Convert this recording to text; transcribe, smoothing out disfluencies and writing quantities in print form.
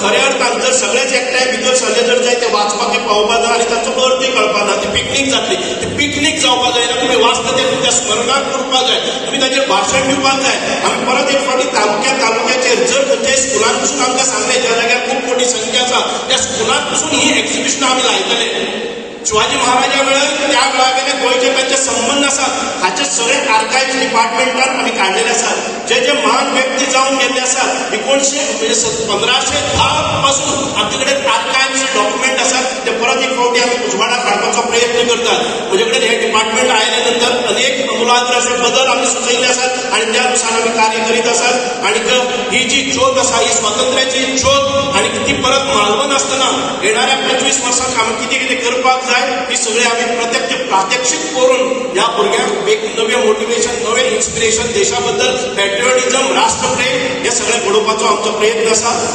खऱ्या अर्थान जर सगळेच एकठांय भितर सरले जर जाय, ते वाचपाकय पावपा ना आनी तांचो अर्थूय कळपा ना. ती पिकनीक जातली. ती पिकनीक जावपा जायना. तुमी वाचता ते तुमच्या स्मरणाक उरपाक जाय, तुमी ताचेर भाशण दिवपाक जाय. आमी परत एक फावटी तालुक्या तालुक्याचेर जर खंयच्याय स्कुलान पसून आमकां सांगलें, ज्या जाग्यार खूब मोठी संख्या आसा, त्या स्कुलान पसून ही एक्झिबिशनां आमी लायतले. शिवाजी महाराजा वेळार, त्या वेळा गोंयचे तांचे संबंद आसात, हाचे सगळे आर्कायव्स डिपार्टमेंटान आमी काडलेले आसात. जे जे महान व्यक्ती जावन गेल्ले आसात, 1900 म्हणजे 1510 पासून आमचे कडेन आर्कायव्स डॉक्युमेंट आसात, ते परत एक फावटी आमी उजवाडाक हाडपाचो प्रयत्न करतात. म्हजे कडेन हे डिपार्टमेंट आयले नंतर अनेक आमूलाग्र अशे बदल आमी सुचयल्ले आसात आनी त्या नुसार आमी कार्य करीत आसात. आनी ही जी ज्योत आसा, ही स्वातंत्र्याची ज्योत आनी ती परत मालवनासतना येणाऱ्या 25 वर्सांक आमी कितें कितें करपाक जाय, ही सगळें आमी प्रत्यक्ष प्रात्यक्षीक करून ह्या भुरग्यांक एक नवें मोटिवेशन, नवें इन्स्पिरेशन, देशा बद्दल पॅट्रियोटिझम, राष्ट्रप्रेम हे सगळें घडोवपाचो आमचो प्रयत्न आसा.